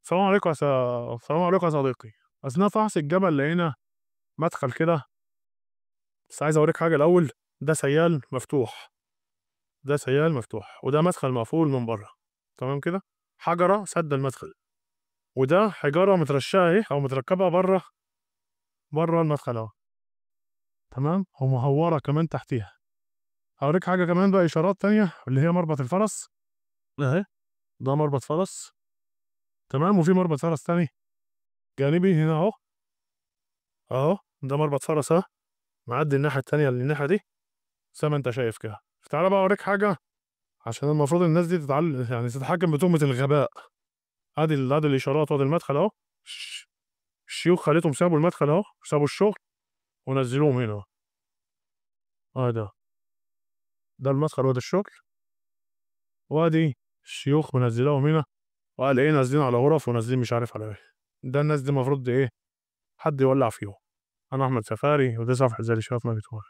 السلام عليكم السلام عليكم يا صديقي. أثناء فحص الجبل لقينا مدخل كده، بس عايز أوريك حاجة الأول. ده سيال مفتوح، ده سيال مفتوح، وده مدخل مقفول من بره، تمام كده. حجرة سد المدخل، وده حجارة مترشقة اهي أو متركبة بره، بره المدخل أهو، تمام، ومهورة كمان تحتيها. هوريك حاجة كمان بقى، إشارات تانية اللي هي مربط الفرس أهي، ده مربط فرس، تمام، وفي مربط فرس تاني جانبي هنا أهو، أهو ده مربط فرس أهو، معدي الناحية التانية للناحية دي زي ما أنت شايف كده. تعالى بقى أوريك حاجة، عشان المفروض الناس دي تتعلم، يعني تتحكم بتهمة الغباء. ادي الإشارات وادي المدخل أهو. الشيوخ خليتهم سابوا المدخل أهو، سابوا الشغل ونزلوهم هنا أهو. ده المدخل وادي الشغل، وادي الشيوخ منزلاهم هنا، وقال ايه نازلين على غرف ونازلين مش عارف على ايه. ده الناس دي المفروض ايه، حد يولع فيهم. انا احمد سفاري، ودي صفحه زي اللي شاف ما بتقول.